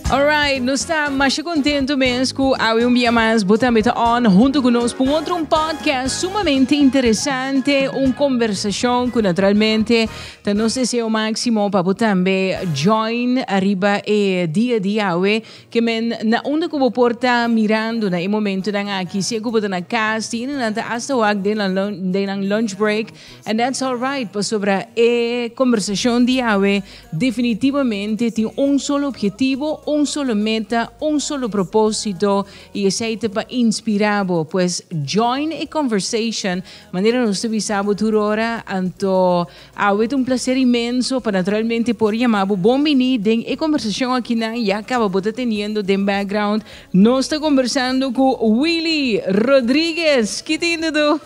Alright, nos ta masha contento mes cu awe un bia mas bo tambe ta on hunto cu nos pa un otro un podcast sumamente interesante, un conversacion cu naturalmente ta nos deseo maximo pa bo tambe join ariba e dia di awe. Ke men na unda ku bo por ta mirando na e momentonan aki, si e ku bo ta na kas, tin nan ta hasta wak den nan den nan lunch break, and that's all right, pasobra e kombersashon di awe definitivamente tin un solo objetivo, un solo meta, un solo proposito, i esei ta pa inspirá bo. Pues join e conversation, manera nos ta bisa bo tur ora, anto Awe ta un placer inmenso pa naturalmente por yama bo bon bini den e conversacion akinan ya caba bo ta teniendo den background. Nos ta conversando cu Willy Rodriguez. Ki tin tu?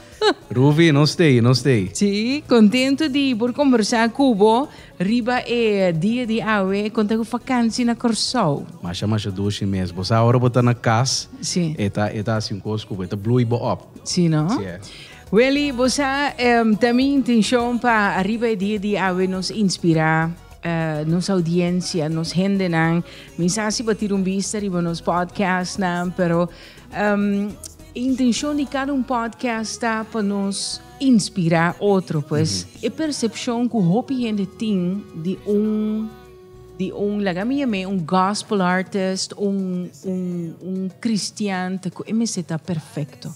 Ruby, nos t'ey, nos t'ey. Sí, contento di por conversa cu bo riba e dia di awe. Con ta cu vakantie na Corsou? Masha, masha dushi mes. Bo sa ora bo ta na cas, Sí. e ta, e ta haci un cos cu bo, e ta bloei bo op. Sí, no? Sí, eh. Welly, bo sa, ta mi intencion pa ariba e dia di awe nos inspira nos audiencia, nos hendenan. Mi sa si bo a tira un bista riba nos podcastnan, pero e intencion di cada un podcast ta pa nos inspira otro. Pues e percepcion cu hopi hende tin di un, di un, laga mi yam'é un gospel artist, un, un, un cristian, ta cu e mester ta perfecto.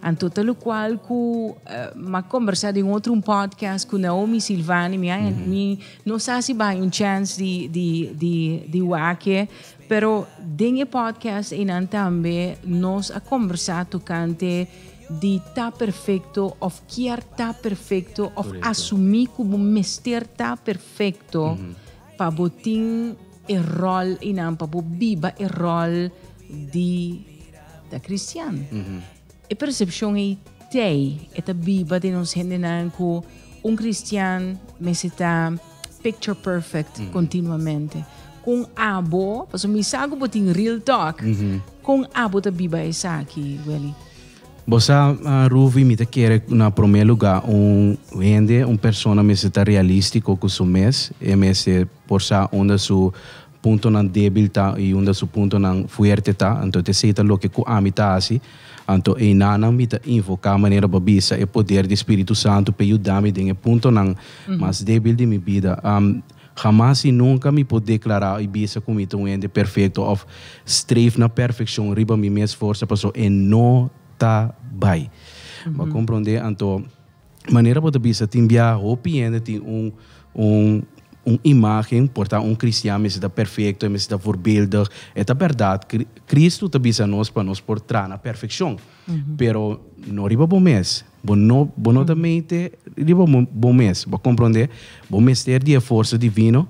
Anto ta locual cu m'a combersa den otro un podcast cu Naomi Silvani, mi a mi no sa si bay un chance di di di di wak-e, pero den e podcast einan tambe nos a combersa tocante di ta perfecto of kier ta perfecto of asumi cu bo mester ta perfecto pa bo tin e rol einan, pa bo biba e rol di ta cristian. E percepcion ei tei, e ta biba den nos hendenan cu un cristian mester ta picture perfect continuamente. Con abo, pasobra mi sa cu bo tin real talk, con abo ta biba esaki, Willy? Bo sa, Ruvi, mi ta kere na prome luga un hende, un persona mester ta realistico cu su mes, e mester por sa unda su puntonan débil ta i unda su puntonan fuerte ta. Anto esei ta loke ku ami ta hasi. Anto einanan mi ta invoká manera bo bisa e poder di Spiritu Santu p'e yuda mi den e puntonan mas débil di mi bida. Hamas i nunka mi por deklará i bisa ku mi ta un hende perfekto òf streef na perfekshon riba mi mes forsa pasobra e no ta bai. Bo a komprondé? Anto. Manera bo ta bisa tin bia hopi hende tin un un un imagen por ta un cristian mester ta perfecto e mester ta voorbeeldig e ta berdad Cristo ta bisa nos pa nos por traha na perfeccion pero no riba bo mes bo no bo no ta mete riba bo mes bo a comprende bo mester di e forsa divino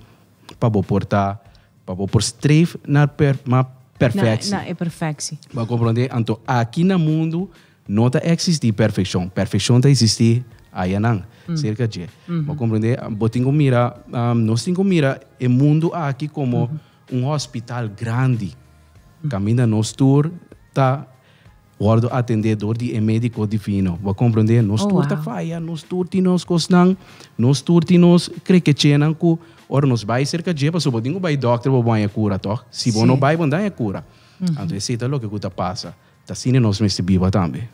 pa bo por ta pa bo por streef na per na perfectie na e perfectie bo a comprende anto aki na mundo No ta eksistí perfekshon. Perfekshon ta eksistí ayanan, serka dje. Bo a komprendé? Bo tin ku mira, nos tin ku mira e mundu aki komo un hospital grandi, kaminda nos tur ta wòrdu atendé dor di e médiko divino. Bo a komprendé? Nos tur ta faya, nos tur tin nos kosnan, nos tur tin nos krekechenan ku ora nos bai serka dje, pasobra bo tin ku bai dòkter pa bo haña kura, tòg? Si bo no bai, bo no ta haña kura. Anto esei ta loke ku ta pasa. Ta asina nos mester biba tambe.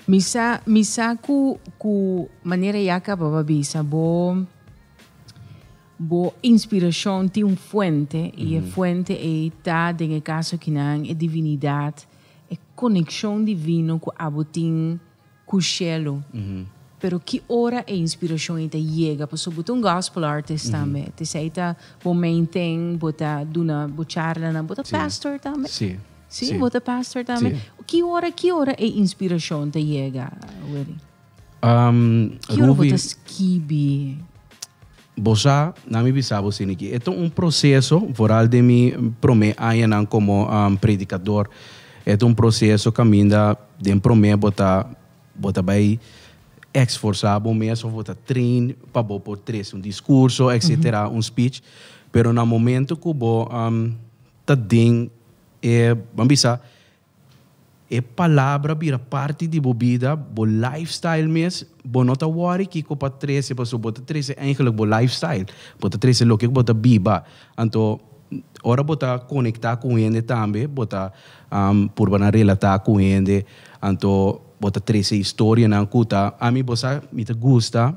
Mi sa, mi sa ku, ku manera ya kaba bo a bisa, bo, bo inspirashon tin un fuente i e fuente ei ta den e kaso akinan e divinidat, e konekshon divino ku abo tin ku shelu. Pero ki ora e inspirashon ei ta yega? Pasobra bo ta un gospel artist tambe. T'esei ta bo main thing, bo ta duna bo charlanan, bo ta pastor tambe. Sí. Sí, bo ta pastor tambe. Sí. Ki ora, ki ora e inspiracion ta yega, Willy? Ki ora bo Ruby, ta skibi? Bo sa, na mi bisa bo esaki, e ta un proceso, vooral den mi prome añanan como predicador, e ta un proceso caminda den prome bo ta, bo ta bay exforsa bo mes of bo ta train pa bo por trece un discurso, etcetera, un speech, pero na momento cu bo ta den e, ban bisa, e palabra bira parti di bo bida, bo lifestyle mes, bo no ta worry kiko pa trece, pasobra bo ta trece eigenlijk bo lifestyle, bo ta trece loke ku bo ta biba. Anto, Ora bo ta konektá ku hende tambe, bo ta purba na relatá ku hende, anto bo ta trese historianan ku ta, ami bo sa mi ta gusta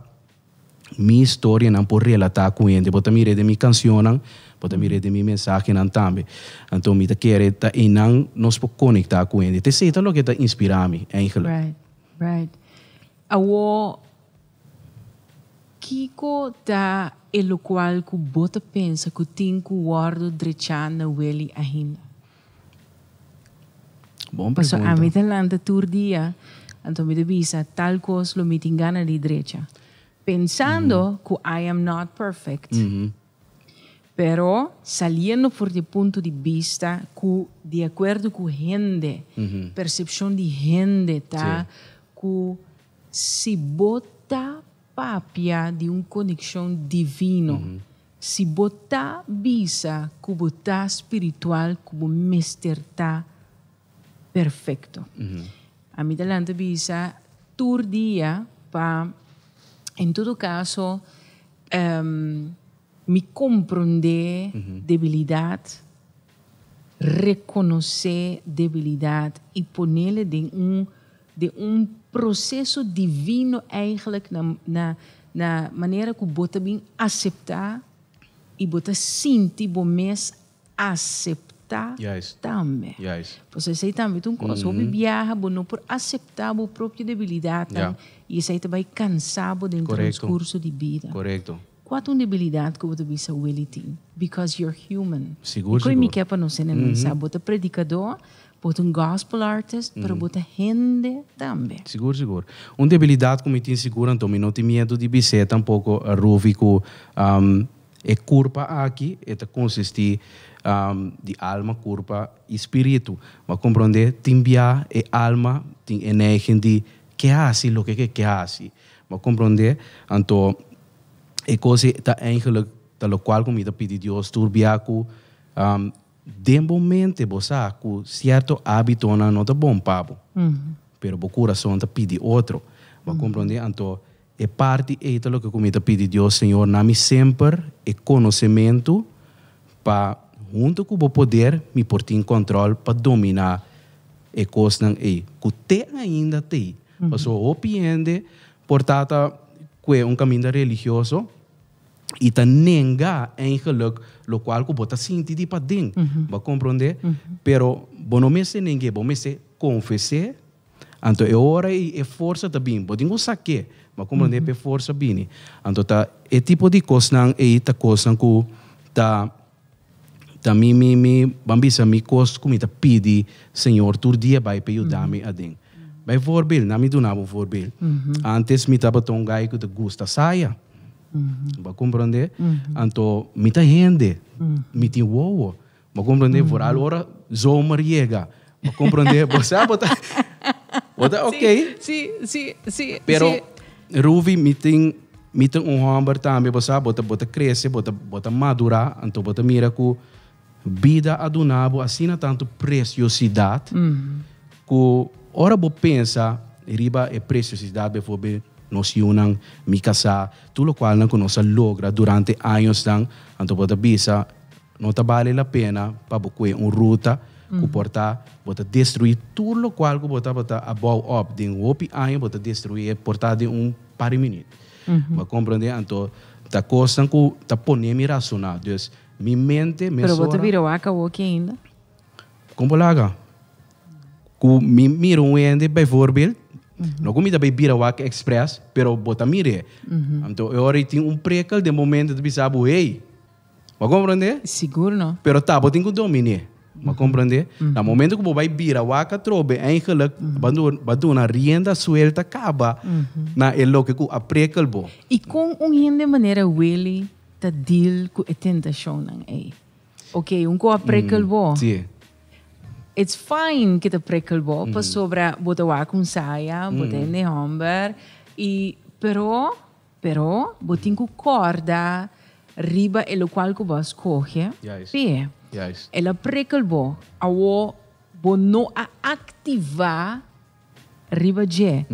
mi historianan por relatá ku hende. Bo ta mir'é den mi kanshonnan, bo ta mir'é den mi mensahenan tambe. Anto mi ta kere ta einan nos por konektá ku hende. T'esei ta loke ta inspirá mi eigenlijk. Right, right. Awor Kiko ta e lokual ku bo ta pensa ku tin ku wòrdu drechá na Willy ainda? Bon Pasobra pregunta. ami ta lanta tur dia, anto mi ta bisa tal kos lo mi tin gana di drecha. Pensando ku I am not perfect. Pero saliendo for di e punto di bista ku di akuerdo ku hende, persepshon di hende ta ku Si bo ta papia di un konekshon divino, si bo ta bisa ku bo ta spiritual ku bo mester ta perfekto. Ami ta lanta bisa tur dia pa en todo kaso mi komprondé debilidat, rekonosé debilidat i ponele den un Den un proceso divino eigenlijk na na na manera cu bo ta bin acepta y bo ta sinti bo mes acepta tambe. Pasobra esey tambe ta un cos. Hopi biaha bo no por acepta bo propio debilidadnan y esey ta bay cansa bo den transcurso di bida. Cua ta un debilidad cu bo ta bisa Willy tin? Because you're human. Sigur, Y cu mi sigur. ke pa nos hende nan sa, bo ta predicador, bo ta un gospel artist, pero bo ta hende tambe. Sigur, sigur. Un debilidad cu mi tin sigur, anto mi no tin miedo di bis'é tampoco, Ruvi, cu e curpa aki e ta consisti di alma, curpa y spiritu. Bo a comprende? Tin bia e alma tin e neiging di ke haci loke ke ke haci. Bo a comprende? Anto E kos ei ta eigenlijk ta lokual ku mi ta pidi Dios tur bia ku den bo mente bo sa ku sierto hábitonan no ta bon pa bo, pero bo kurason ta pidi otro. Bo a komprondé? Anto e parti ei ta loke ku mi ta pidi Dios, Señor, na mi semper e konosementu pa huntu ku bo poder mi por tin kòntròl pa dominá e kosnan ei ku te ainda t'ei. Pasobra hopi hende Por ta ta kue un kaminda religioso i ta nenga eigenlijk lokual ku bo ta sinti di paden. Bo a komprondé? Pero bo no mester neng'é, bo mester konfes'é. Anto e ora ei e forsa ta bini. Bo tin ku sak'é, bo a komprondé, pa e forsa bini. Anto ta e tipo di kosnan ei ta kosnan ku ta ta mi mi mi ban bisa mi kos ku mi ta pidi Señor tur dia bai pa yuda mi aden. Bijvoorbeeld, na mi duna bo un voorbeeld. Antes mi tabata un guy ku ta gusta saya. Bo a komprondé? Anto mi ta hende, mi tin wowo. Bo a komprondé? Vooral ora zomer yega. Bo a komprondé? Bo sa bo ta bo ta oké. Sí, sí, sí, Pero sí. Ruvi mi tin mi ta un hòmber tambe bo sa bo ta bo ta krese bo ta bo ta madurá anto bo ta mira ku bida a duna bo asina tantu presiosidat ku ora bo pensa riba e presiosidat bevoorbeeld nos yunan mi kasá tur lokualnan ku nos a logra durante añosnan anto bo ta bisa No ta bale la pena pa bo kue un ruta ku por ta bo ta destruí tur lokual ku bo tabata a bou op den hopi aña bo ta destruí e por ta den un par di minüt. Bo a komprendé? Anto ta kosnan ku ta pone mi rasoná. Dus mi mente Pero bo ta mesora. bira wak awoki ainda? Kon bo laga? Ku mi mira un hende bijvoorbeeld, no ku mi ta bai bira wak express, pero bo ta mir'é. Anto e ora ei tin un prekel den bo mente ta bisa bo, hey! Bo a komprendé? Sigur no. Pero ta bo tin ku dominé. Bo a komprendé? Na momento ku bo bai bira wak atrobe, eigenlijk bo a duna rienda suelta kaba na e loke ku a prekel bo. I kon un hende manera Willy ta deal ku e tentashonnan ei? Oké, un ku a prekel bo. Sí. It's fine ku ta prekel bo, pasobra bo ta wak un saya, bo ta hende hòmber, i pero Pero bo tin ku kòrda riba e lokual ku bo a skohe p'e. El a prikkel bo. Awor bo no a aktivá riba dje.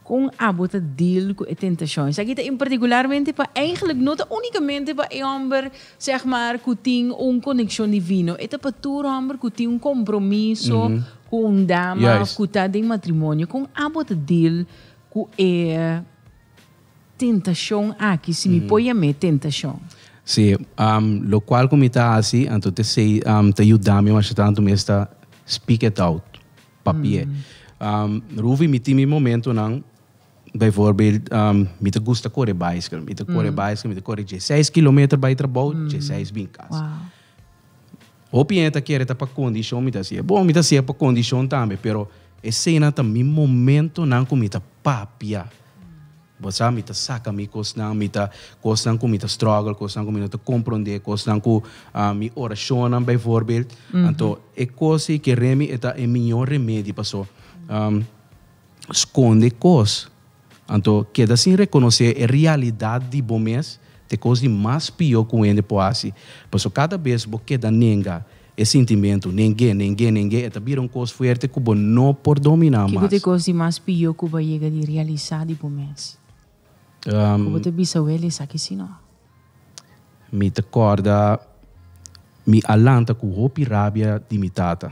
Kon abo ta deal ku e tentashon? Esaki ta en partikularmente pa, eigenlijk no ta únikamente pa e hòmber, zeg maar, ku tin un konekshon divino. E ta pa tur hòmber ku tin un kompromiso ku un dama òf ku ta den matrimonio. Kon abo ta deal ku e tentashon aki, si mi por yam'é tentashon? Sí, lokual ku mi ta hasi, anto ta esei ta yuda mi masha tantu mes ta speak it out. Papié. Ruvi, mi tin mi momentonan, bijvoorbeeld, mi ta gusta kore baiskel. Mi ta kore baiskel, mi ta kore dieseis kilometer bai trabou, dieseis bin kas. Hopi hende ta kere ta pa kondishon mi ta hasié. Bon, mi ta hasié pa kondishon tambe, pero eseinan ta mi momentonan ku mi ta papia. Bo sa, mi ta saka mi kosnan, mi ta kosnan ku mi ta struggle, kosnan ku mi no ta komprondé, kosnan ku mi orashonnan bijvoorbeeld. Anto e kos ei ke remi e ta e mihó remedi paso skonde kos, anto keda sin rekonosé e realidat di bo mes ta e kos di mas pió ku un hende por hasi. Paso kada bes bo keda nenga E sintimentu, neng'é, neng'é, neng'é, e ta bira un kos fuerte ku bo no por dominá mas. Kiko ta e kos di mas pió ku bo a yega di realisá di bo mes? Ku bo ta bisa, Wel, esaki si no. Mi ta kòrda mi a lanta ku hopi rabia di mi tata.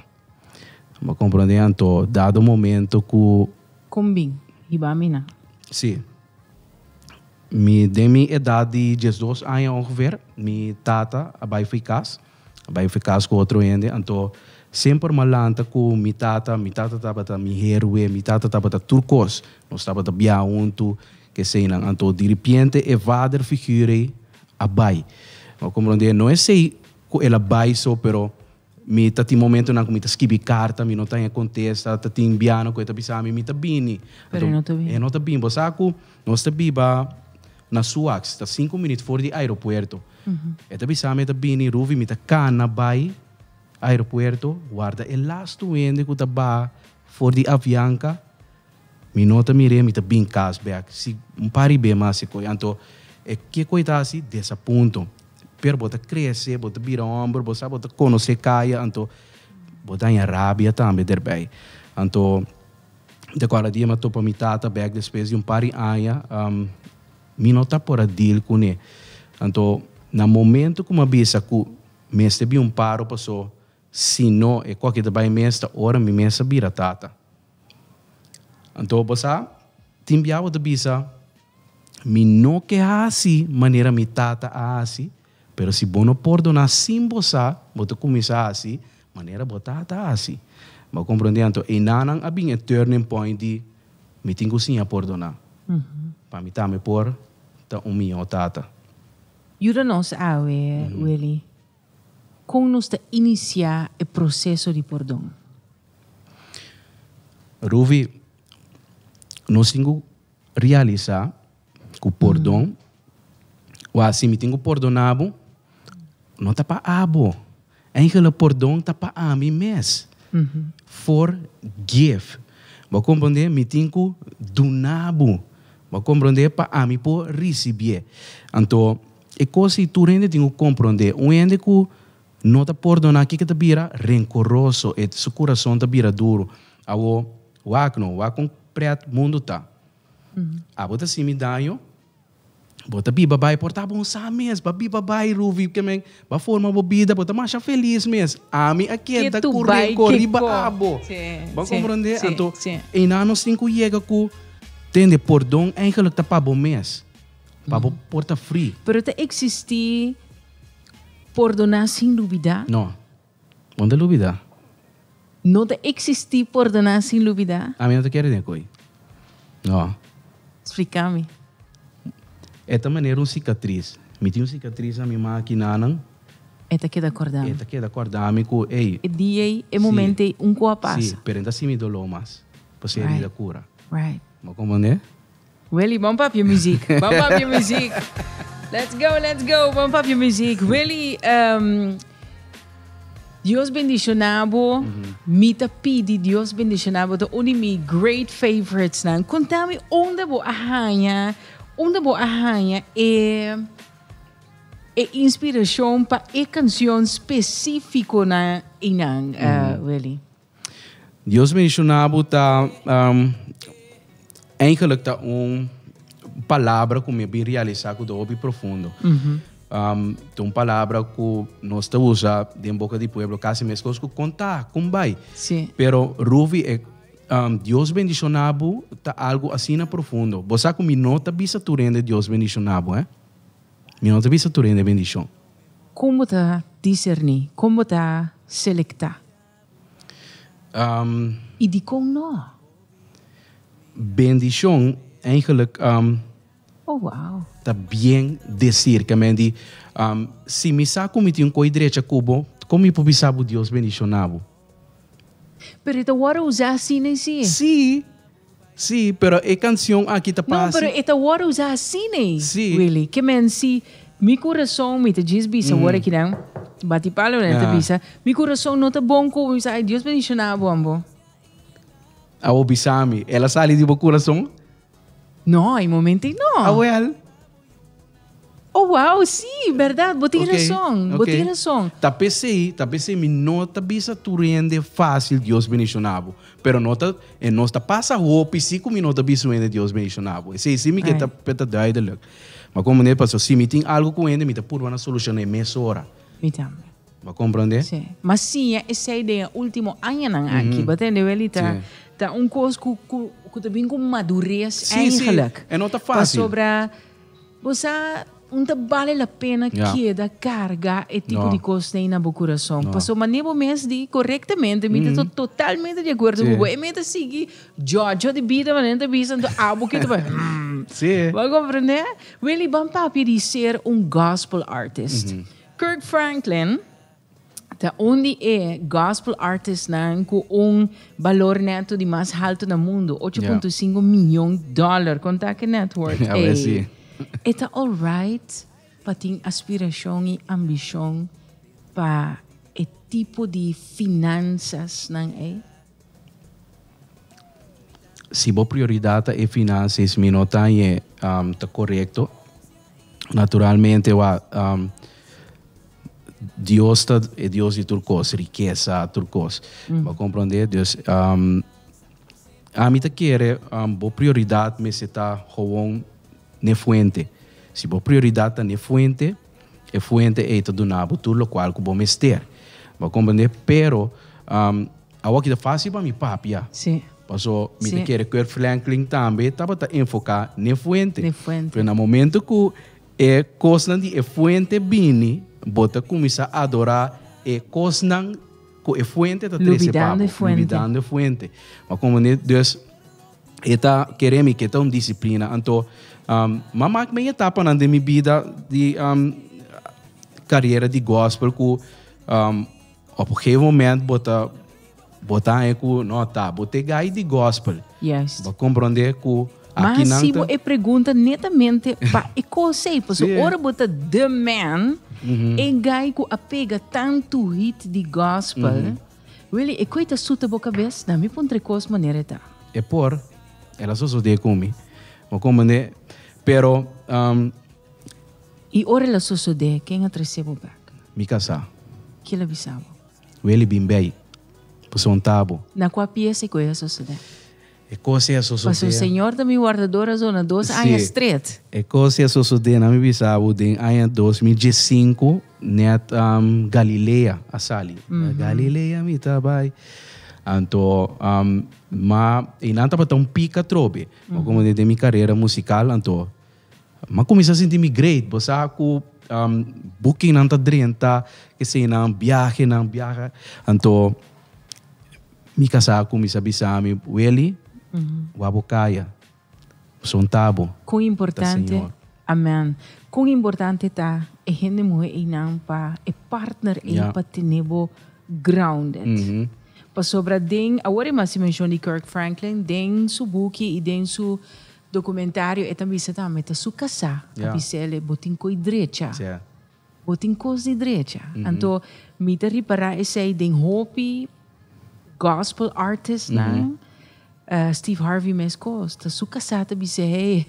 Bo a komprondé? Anto, dado momento ku. Kon bin hiba mi nan? Sí. Mi, den mi edat di diesdos aña ongeveer, mi tata a bai fo'i kas. A bai fe kas ku otro hende, anto semper m'a lanta ku mi tata, mi tata tabata mi héroe, mi tata tabata tur kos, nos tabata biaha huntu, keseinan, anto diripiente e vaderfiguur ei a bai. Bo a komprondé? No esei ku el a bai so, pero mi ta tin momentonan ku mi ta skibi karta, mi no ta haña kontesta, ta tin biaha ku e ta bisa mi, mi ta bini, Pero e no ta bini. E no ta bini. Bo sa ku nos ta biba na Suax, ta sinku minüt for di aeropuerto. E ta bisa mi e ta bini, Ruvi, mi ta kana bai aeropuerto, warda e lastu hende ku ta baha for di Avianca, mi no ta mir'é, mi ta bin kas bèk. Si un par di be mas e koi. Anto e ke koi ta hasi? Desapunto. Pero bo ta krese, bo ta bira hòmber, bo sa bo ta konosé kaya, anto bo ta haña rabia tambe derbei. Anto Di cual dia mi a topa mi tata bek despues di un par di aña, mi no ta por a deal cune. Anto na momento cu mi a bisa cu mester bin un paro paso si no e cualke ta bay mes ta ora mi mes a bira tata. Anto bo sa tin bia bo ta bisa mi no ke haci manera mi tata a haci, pero si bo no pordona sin bo sa bo ta cuminsa haci Manera bo tata a hasi. Bo a komprondé anto einanan a bin e turning point di mi tin ku siña pordoná. Pa mi tambe por ta un mihó tata. Yuda nos awe, Willy. Kon nos ta inisiá e proseso di pordon? Ruvi, nos tin ku realisá ku pordon, wak si mi tin ku pordoná bo, no ta pa abo. Eigenlijk pordon ta pa ami mes. Forgive. Bo a komprondé? Mi tin ku duna bo. Bo a komprondé? Pa ami por risibié. Anto, e kos ei tur hende tin ku komprondé. Un hende ku no ta pordoná, kiko ta bira? Renkoroso. E su kurason ta bira duru. Awor, wak no, wak kon prèt mundu ta. Abo ta hasi mi daño. Bo ta biba bai por ta bon sa mes, ba biba bai Ruvi ke men ba forma bo bida, bo ta masha felis mes. Ami a keda ku rencor riba abo. Bo a comprende? Anto einan nos tin ku yega ku tende pordon eigenlijk ta pa bo mes, pa bo por ta free. Pero ta existi pordona sin lubida? No, bo no ta lubida. No ta existi pordona sin lubida? Ami no ta kere den koe. No. Splica mi. E ta manera un cicatriz. Mi tin un cicatriz na mi maquinanan. E ta keda corda mi. E ta keda corda mi cu, ey. E dia ey, e momento ey, un cu a pasa. Si, pero e ta haci mi dolor mas. Pasobra e herida cura. Right. Bo comprende? Willy, ban papia muziek. Ban papia muziek. Let's go, let's go. Ban papia muziek. Willy, um, Dios bendiciona bo. Mi ta pidi Dios bendiciona bo. Ta un di mi great favorites nan. Contami unda bo a haña, unda bo a haña e e inspiracion pa e cancion specifico na einan, uh, Willy. Dios bendiciona bo ta um, Eigenlijk ta un palabra ku mi a bin realisá ku ta hopi profundo. Ta un palabra ku nos ta usa den boka di pueblo kasi meskos ku kon ta, kon bai. Pero Ruvi e Dios bendishoná bo ta algu asina profundo. Bo sa ku mi no ta bisa tur hende Dios bendishoná bo, eh. Mi no ta bisa tur hende bendishon. Kon bo ta diserní? Kon bo ta selektá? I dikon no? Bendishon eigenlijk Oh wow. Ta bien desir ke men di si mi sa ku mi tin un koi drecha ku bo, kon mi por bisa bo Dios bendishoná bo? Pero e ta wòrdu usá asina ei si. Sí, sí, pero e kansion aki ta No, pasa. pero e ta wòrdu usá asina ei, Sí. Willy. Ke men si mi kurason, mi ta djis bisa awor akinan, bati palo nan ta bisa, mi kurason no ta bon ku bo, mi bisa, ay Dios bendishoná bo ambo. Awor bisa mi, el a sali di bo kurason? No, e momento ei no. Awel. Oh wow, sí, berdad, bo tin Ok, rason, bo ok. tin rason. Ta p'esei, ta p'esei mi no ta bisa tur hende fácil Dios bendiciona bo. Pero no ta, e nos ta pasa hopi si ku mi no ta bisa un hende Dios bendiciona bo. Esei si mi ke ta Right. ta duidelijk. Ma komo manera paso si mi tin algu ku hende mi ta purba na soluciona mesora. Mi tambe. Bo a comprende? Sí. Ma siña esei den e último añanan aki. Bo tende wel? Ta, Sí. ta un kos ku, ku, ku ta bin ku madurez Sí, sí. eigenlijk. E no ta fácil. Pasobra bo sa un ta bale la pena Ja. keda karga e tipo No. di kosnan na bo kurason. No. Pasobra manera bo mes di korektamente, mi ta to totalmente di akuerdo Sí. ku bo. E mester sigui djòdjò di bida manera ta bisa, anto abo ke ta bai, Sí. Bo a komprende? Willy, ban papia di ser un gospel artist. Kirk Franklin ta un di e gospel artistnan ku un balor neto di mas haltu na mundu, ocho punto sinku miyon dòler. Kon ta ke net worth ei? E ta alright pa tin aspirashon i ambishon pa e tipo di finansasnan ei? Si bo prioridat ta e finansies mi no ta hañ'e ta korekto. Naturalmente wa Dios ta e Dios di tur kos, rikesa, tur kos. Bo a komprondé? Dus ami ta kere bo prioridat mester ta gewoon n'e fuente. Si bo prioridat ta n'e fuente, e fuente ei ta duna bo tur lokual ku bo mester. Bo a komprondé? Pero Awor aki ta fácil pa mi papia. Sí. Paso mi ta Sí. kere Kirk Franklin tambe tabata enfoká n'e fuente. N'e fuente. Pero na momento ku e kosnan di e fuente bini, bo ta kuminsá adorá e kosnan ku e fuente ta trese pa Lubidando bo. e fuente. Lubidando e fuente. Bo a komprendé? Dus e ta kere mi ke ta un disiplina. Anto, m'a mak mi etapanan den mi bida di kariera di gospel ku Op un gegeven moment bo ta bo ta haña ku no ta bo ta e gai di gospel. Juist. Bo komprondé ku Ma aki nan si ta bo e pregunta netamente pa e kos ei, pasobra Sí. ora bo ta the man, e gai ku a pega tantu hit di gospel, Willy, e koi ta suta bo kabes? Na mi puntra e kos manera e ta. E por, el a sosodé ku mi. Bo komprondé? Pero I ora el a sosodé, ken a trese bo bek? Mi kasá. Ke el a bisa bo? Weli bin bei, pasobra un ta bo. Na kua pies e kos a sosodé? E kos ei a sosodé. Pasobra Señor ta mi wardador a zona dos aña Sí. stret. E kos ei a sosodé, na mi bisa bo, den aña 2015, nèt Galilea a sali. Na Galilea mi ta bai. Anto, ma einan tabata un pik atrobe. Bo komo den mi karera musikal, anto M'a kuminsá sinti mi great. Bo sa ku bookingnan ta drenta, keseinan, biahenan, biaha. Anto mi kasá a kuminsá bisa mi, Willy, wak bo kaya. Pasobra ta bo. Kon Ta importante, Señor. amen. Kon importante ta e hende muhé einan pa e partner ei Ja. pa tene bo grounded. Pasobra den, awor e mas si menshon di Kirk Franklin, den su buki i den su Documentario e ta bisa tambe ta su casá a bis'el bo tin coi drecha. Bo tin cos di drecha. Anto mi ta ripara esey den hopi gospel artistnan. Steve Harvey mescos. Ta su casá ta bis'é hey,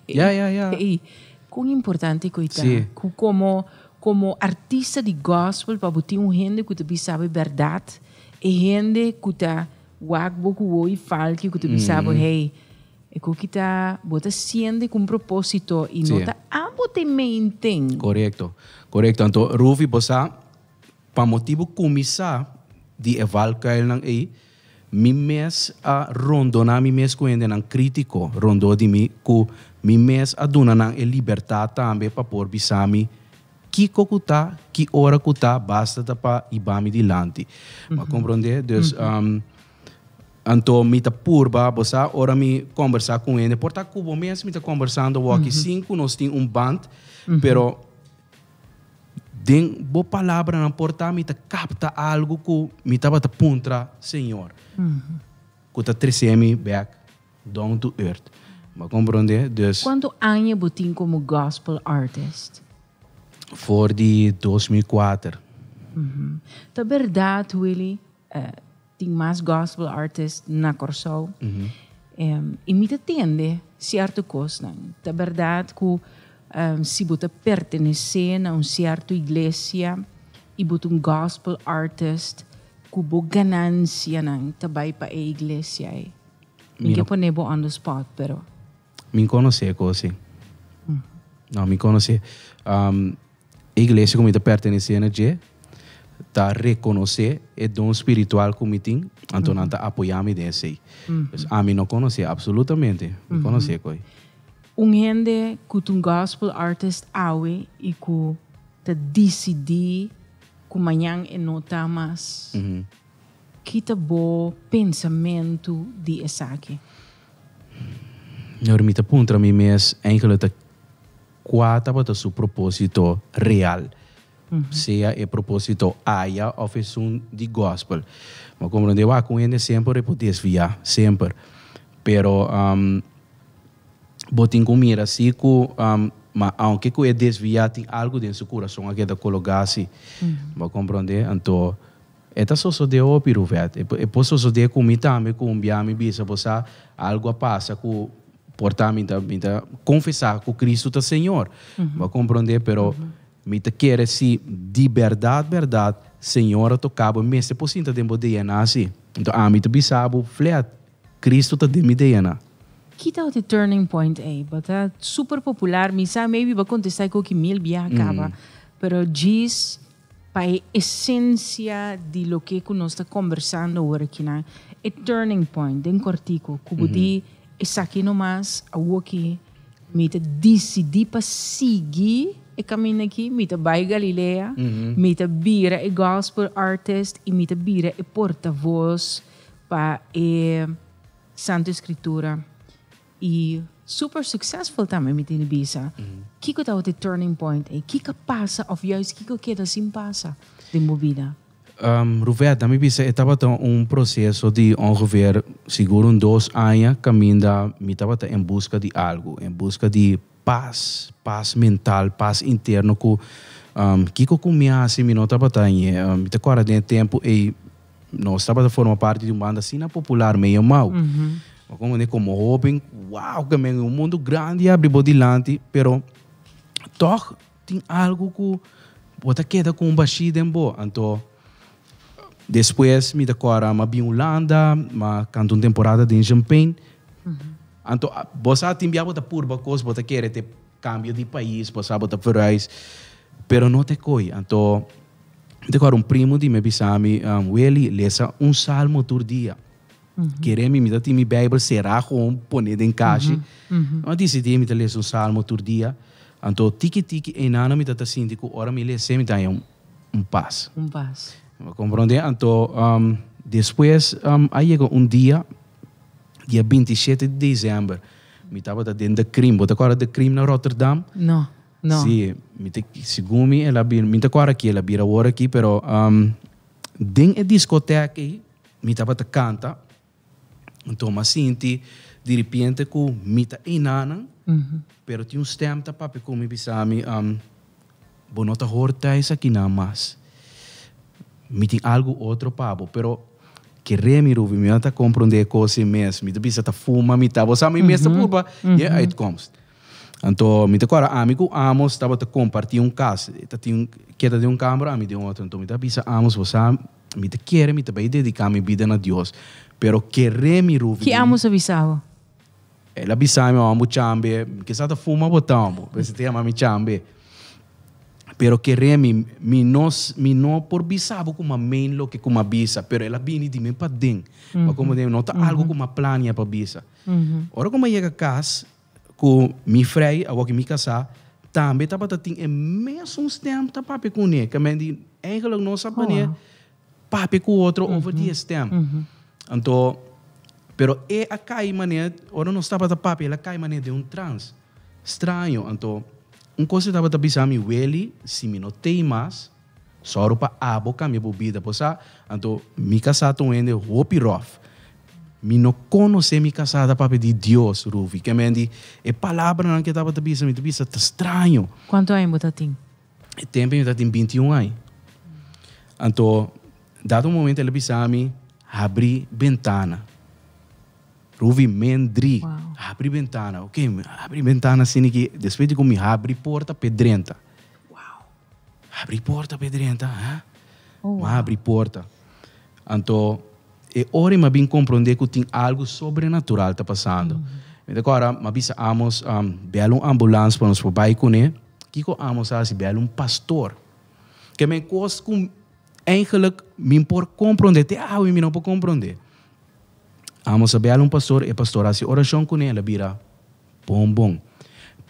hey, con importante cu e ta. Cu como como artista di gospel pa bo tin un hende cu ta bisa bo e berdad. E hende cu ta wak bo cu woy falki cu ta bisa bo hey. E ku kita bo ta siende ku un propósito i no ta abo te maintain. Korekto, korekto. Anto Rufi bo sa pa motibu kuminsá di e valkuilnan ei, mi mes a rondoná mi mes ku hendenan krítiko rondó di mi ku mi mes a duna nan e libertat tambe pa por bisa mi kiko ku ta, ki ora ku ta, basta ta pa hiba mi dilanti. Bo a komprondé? Dus Anto mi ta purba, bo sa, ora mi kombersá ku un hende, por ta ku bo mes mi ta kombersando awor-aki sin ku nos tin un band, pero den bo palabranan por ta mi ta kapta algu ku mi tabata puntra Señor, ku ta trese mi bèk down to earth. Bo a komprondé? Dus. Kuantu aña bo tin komo gospel artist? For di 2004. Ta bèrdat, Willy, Tin mas gospel artist na Kòrsou. I mi ta tende sierto kosnan. Ta bèrdat ku si bo ta pertenesé na un sierto iglesia i bo ta un gospel artist ku bo ganansianan ta bai pa e iglesia ei. Mi ke pone bo on the spot pero. Mi konosé kos ei. No, mi konosé. E iglesia ku mi ta pertenesé na dje ta rekonosé e don spiritual ku mi tin, anto nan ta apoyá mi den esei. Pues ami no konosé apsolutamente, mi konosé ku ei. Un hende ku ta un gospel artist awe i ku ta disidí ku mañan e no ta mas, ki ta bo pensamentu di esaki? Ora mi ta puntra mi mes, eigenlijk ta Kua tabata su propósito real, sea e propósito aya òf esun di gòspel. Bo a komprondé wak un hende semper e por desviá, semper. Pero bo tin ku mira si ku, ma aunke ku e desviá tin algu den su kurason a keda kologá si. Bo a komprondé? Anto e ta sosodé hopi, Ruvèt. E por sosodé ku mi tambe ku un bia mi bisa bo sa algu a pasa ku Por ta mi ta mi ta confesa cu Cristo ta Señor. Bo a comprende? Pero mi ta kere si di berdad berdad Señor a toca bo mester por sinta den bo DNA si. Enton ami ta bisa bo flet Cristo ta den mi DNA. Ki ta e turning point ey? Bo ta super popular, mi sa maybe bo a contesta e koki mil biaha caba, pero djis pa e esencia di loke cu nos ta conversando awor akinan, e turning point den cortico cu bo di esaki nomas awoki mi ta dicidi pa sigui e caminda aki, mi ta bay Galilea, mi ta bira e gospel artist y mi ta bira e portavoz pa e Santo Escritura. Y super successful tambe mi tin di bisa. Kiko tabata e turning point ey? Kiko a pasa of juist kiko a keda sin pasa den bo bida? Ruvette, mi bisa e tabata un proceso di ongeveer sigur un dos aña caminda mi tabata en busca di algo, en busca di pas, pas mental, pas interno cu kiko cu mi haci mi no tabata ñe. Mi ta corda den e tempo ey Nos tabata forma parti di un banda asina popular, medio mau. Bo comprende? Como hoben, wow, ke men un mundo grandi abri bo dilanti, pero toch tin algo ku bo ta keda ku un bashí den bo. Anto despues mi ta kòrda m'a bin Hulanda, m'a kanta un temporada den Champagne. Anto bo sa tin bia bo ta purba kos, bo ta kere te kambio di pais, bo sa bo ta verhuis, pero no te koi. Anto Mi ta kòrda un primu di mi a bisa mi, Willy, lesa un salmo tur dia. Kere mi, mi ta tin mi Bijbel será gewoon pone den kashi. Mi a disidí mi ta lesa un salmo tur dia. Anto tiki tiki einana mi ta ta sinti ku ora mi les'é mi ta haña un pas. Un pas. Bo komprondé? Anto despues a yega un dia, dia 27 di desèmber, mi tabata den De Krim. Bo ta kòrda De Krim na Rotterdam? No. No. Sí, mi ta, segun mi el a bira, mi ta kòrda ki el a bira awor aki, pero den e diskotèk ei mi tabata kanta, anto mi a sinti diripiente ku mi ta einanan, pero tin un stèm ta papia ku mi bisa mi, bo no ta hor thuis akinan mas, mi tin algu otro pa bo, pero kere mi Ruby, mi no ta komprondé e kos ei mes, mi ta bisa ta fuma mi ta, bo sa mi mes ta purba e uitkomst. Anto mi ta kòrda ami ku Amos tabata kompartí un kas. E ta tin keda den un kamber, ami den otro. Anto mi ta bisa Amos, bo sa, mi ta kere, mi ta bai dediká mi bida na Dios, pero kere mi Ruvi. Ki Amos a bisa bo? El a bisa mi, "Ombo chambe, ke sa ta fuma bo tambo." Pues te yama mi chambe. Pero kere mi, mi no por bisa bo ku m'a meen loke ku m'a bisa, pero el a bini di mi paden. Ma como de no ta algo ku m'a plania pa bisa. Ora ku m'a yega kas ku mi frei, awor ku mi kasá, tambe tabata tin e mesun stem ta papia kuné. Ke men di eigenlijk nos a manera papia ku otro over di e stem. Anto, pero e a kai manera, ora nos tabata papia, el a kai manera den un trans straño. Anto, un kos e tabata bisa mi, Willy, si mi no tei mas, sòru pa abo kambia bo bida. Bo sa, anto, mi kasá ta un hende hopi ròf. Mi no konosé mi kasá ta papia di Dios, Rufi. Ke men di, e palabranan ke e tabata bisa, mi ta bisa ta straño. Kuantu aña bo ta tin? E tempu mi ta tin 21 aña. Anto, dado un momento el a bisa mi, habri bentana. Ruvi mendri, Wow. habri bentana. Ok, mi habri bentana asina ki despues di ku mi habri porta p'e drenta. Wow. Habri porta p'e drenta, ha? Oh, Mi wow. habri porta. Anto, e ora mi a bin komprondé ku tin algu sobrenatural ta pasando. Mi ta kòrda, mi a bisa Amos, bèl un ambulans pa nos por bai kuné. Kiko Amos a hasi? Bèl un pastor. Ke men kos ku eigenlijk mi por komprondé, te awe mi no por komprondé. Amos a bèl un pastor, e pastor a hasi orashon kuné, el a bira bon bon.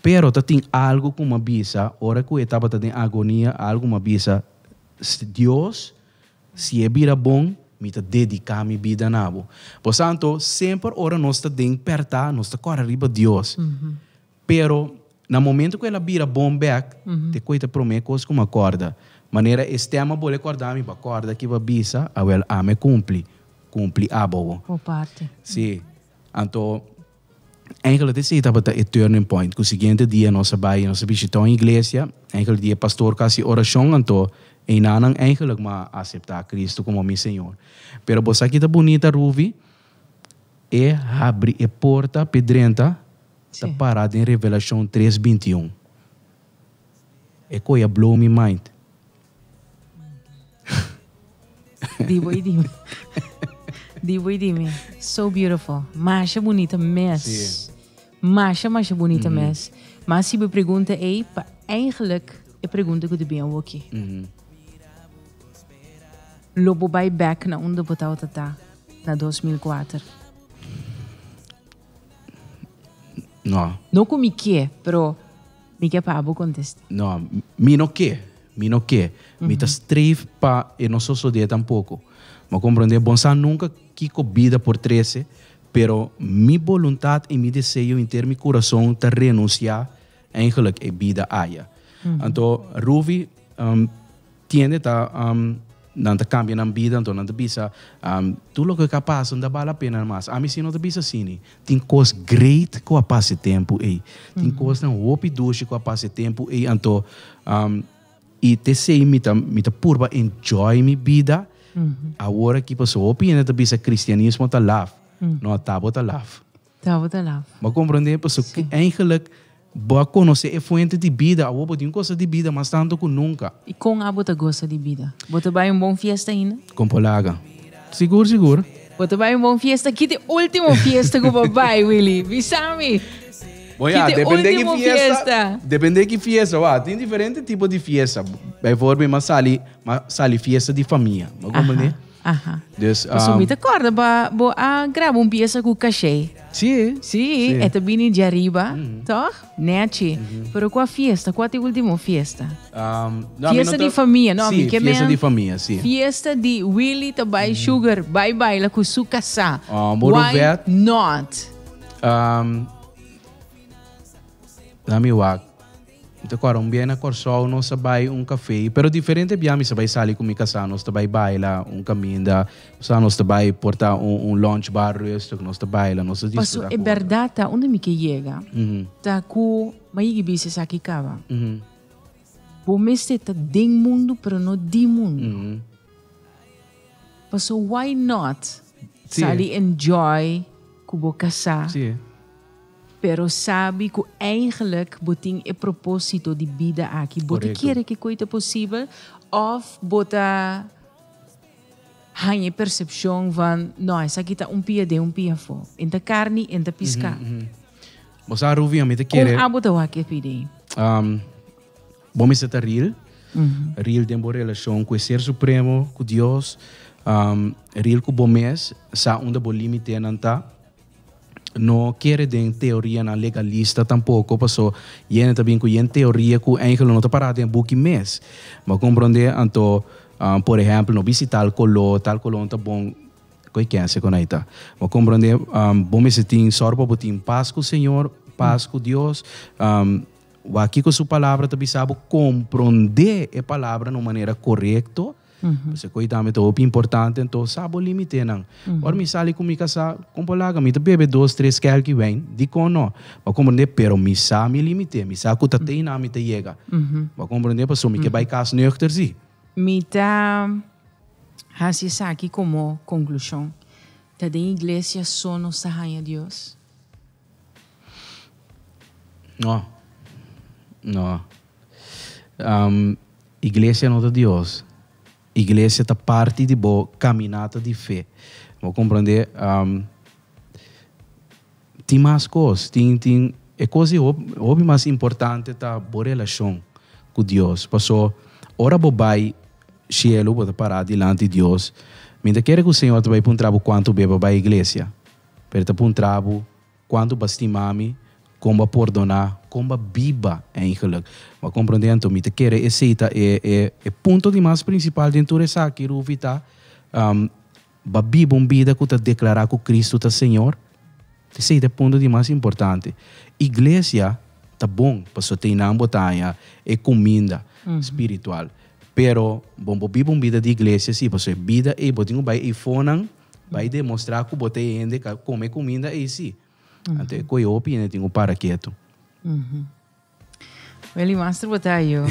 Pero ta tin algu ku mi a bisa, ora ku e tabata den agonia, algu mi a bisa, Dios, si e bira bon, mi ta dediká mi bida na bo. Por santo, semper ora nos ta den pèrtá, nos ta kòrda riba Dios. Pero, na momento ku el a bira bon bèk, te koe ta promé kos ku mi a kòrda. Manera e stèm a bole kòrda mi, bo a kòrda ki bo a bisa, awèl ami a kumpli, kumpli abo bo. Bo parti. Sí. Anto, eigenlijk esei tabata e turning point, ku siguiente dia nos a bai, nos a bishitá un iglesia, eigenlijk di e pastor ku a hasi orashon, anto einanan eigenlijk mi a aseptá Cristo komo mi Señor. Pero bo sa ki ta bunita, Ruvi? E habri e porta p'e drenta, ta para den Revelashon tres 21. E koe a blow mi mind. Di bo i di mi. Di bo i di mi. So beautiful. Masha bunita mes. Sí. Masha, masha bunita mes. Ma si bo pregunta ei, pa eigenlijk e pregunta ku ta bin awoki. Lo bo bai back na unda bo tabata ta na 2004? No. No ku mi ke, pero mi ke pa abo kontestá. No, mi no ke. Mi no ke. Mi ta streef pa e no sosodé tampoko. Bo a komprondé? Bon sa nunka kiko bida por trese, pero mi boluntat i mi deseo henter mi kurason ta renunsiá eigenlijk e bida aya. Anto, Ruvi, Tiende ta nan ta cambia nan bida anto nan ta bisa tur loke ka pasa no ta bal la pena mas. Ami si no ta bisa asini. Tin cos great cu a pasa e tempo ey. Tin cosnan hopi dushi cu a pasa e tempo ey anto y te esey mi ta mi ta purba enjoy mi bida awor aki pasobra hopi hende ta bisa cristianismo ta laf. No ta bo ta laf. Ta bo ta laf. Bo a comprende? Pasobra eigenlijk bo a conoce e fuente di bida. Awor bo tin cosa di bida mas tanto cu nunca. Y con abo ta goza di bida? Bo ta bay un bon fiesta ainda? Con polaga. Sigur, sigur. Bo ta bay un bon fiesta? Ki ta e ultimo fiesta cu bo bay, Willy? Bisa mi. Bo ya, Ki ta e depende ki ultimo fiesta. fiesta? Depende ki fiesta. Wa, tin diferente tipo di fiesta. Bijvoorbeeld, m'a sali, m'a sali fiesta di famia. Bo comprende? Aha. Dus, Paso mi ta corda ba bo a graba un pieza cu Caché. Sí. Sí, Sí. e ta bini di arriba, toch? Nechi. Pero cua fiesta? Cua ta e ultimo fiesta? No, mi Fiesta no ta di famia, no, Sí, mi ke fiesta men di famia, sí. Fiesta di Willy ta bai Sugar, bai baila cu su casá. Bo Why Ruvet. not? Dami wak. Mi ta kòrda un bia na Kòrsou nos a bai un kafé, pero diferente bia mi sa bai sali ku mi kasá, nos ta bai baila un kaminda, sa nos ta bai por ta un lunch bar rustig, nos ta baila, nos ta Paso disfrutá e ku otro. bèrdat ta unda mi ke yega ta ku mi a yega bisa esaki kaba. Bo mester ta den mundu pero no di mundu. Paso why not sali enjoy ku bo kasá? Pero sabi cu eigenlijk bo tin e proposito di bida aki. Bo ta kere cu coy ta posibel of bo ta haña e percepcion van no esaki ta un pia den un pia afo. En ta carni en ta pisca. Bo sa Ruvi, ami ta kere. Kon abo ta wak e pidi? Bo mester ta real. Real den bo relashon ku e Ser Supremo, ku Dios. Real ku bo mes, sa unda bo limitenan ta. No kere den teorianan legalista tampoko, paso yende ta bin ku yen teoria ku eigenlijk no ta pará den e buki mes. Bo a komprondé? Anto, por ehèmpel, no bisti tal koló, tal koló no ta bon. Koe kense ku nan ta. Bo komprondé, bo mester tin sòru pa bo tin pas ku Señor, pas ku Dios. Wak kiko su palabra ta bisa bo, komprondé e palabra na un manera korekto. Pasobra koe tambe ta hopi importante, anto sa bo limitenan. Ora mi sali ku mi kasá, kon por laga? Mi ta bebe dos, tres kèlki wijn, dikon no? Bo a komprondé, pero mi sa mi limite, mi sa ku ta te einan mi ta yega. Bo a komprondé? Pasobra mi ke bai kas nuchter si. Mi ta Hasi esaki komo konklushon, Ta den iglesia so nos ta haña Dios? No. No. Iglesia no ta Dios. Iglesia ta parti di bo kaminata di fe. Bo komprondé? Tin mas kos. Tin, tin, e kos di hopi mas importante ta bo relashon ku Dios. Paso, ora bo bai shelu, bo ta pará dilanti Dios, mi ta kere ku Señor ta bai puntra bo kuantu be bo bai iglesia, pero e ta puntra bo kuantu bo a stima mi, kon bo a pordoná, kon bo a biba eigenlijk. Bo a komprondé? Anto mi ta kere esei ta e, e, e punto di mas prinsipal den tur esaki, Rufi, ta, Bo a biba un bida ku ta deklará ku Kristu ta Señor? Esei ta e punto di mas importante. Iglesia ta bon pasobra te einan bo ta haña e kuminda spiritual. Pero bo no por biba un bida di iglesia si, pasobra e bida ei bo tin ku bai eifonan bai demostrá ku bo ta e hende ku a kome e kuminda ei si. Anto e koe hopi hende tin ku para ketu. Welly Master Botayo.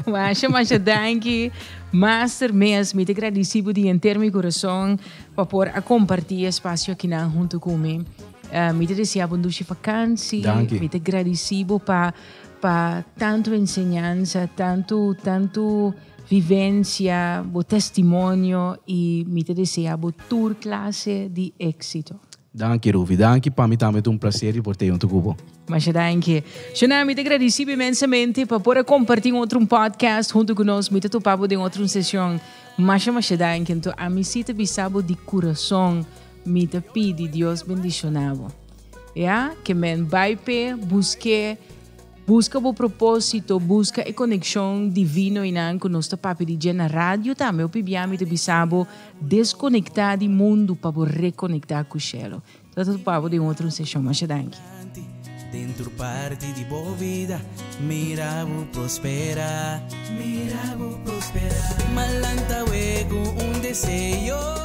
Masha, masha danki. Master mes, mi te gradisi bo di enter mi corazon pa por a comparti espacio aki nan hunto cu mi. Uh, mi te desea bo un dushi vakantie. Danki. Mi te gradisi bo pa, pa tanto enseñanza, tanto, tanto vivencia, bo testimonio y mi te desea bo tur clase di éxito. Danki Ruby, danki pa mi tambe ta un placer di por te hunto cu bo. Masha danki. Shona, mi ta gradicibo inmensamente pa por a comparti un otro un podcast hunto cu nos. Mi ta topa bo den otro un sesion. Masha, masha danki. Anto ami si ta bisa bo di curason, mi ta pidi Dios bendiciona bo. Ya, ke men bai p'e, busk'e. Buska bo propósito, buska e konekshon divino einan ku nos ta papia di dje na radio tambe. Hopi bia mi ta bisa bo deskonektá di mundu pa bo rekonektá ku shelu. Ta topa bo den otro seshon. Masha danki. Den tur parti di bo vida mira bo prospera, mira bo prospera. Malanta wego un deseo.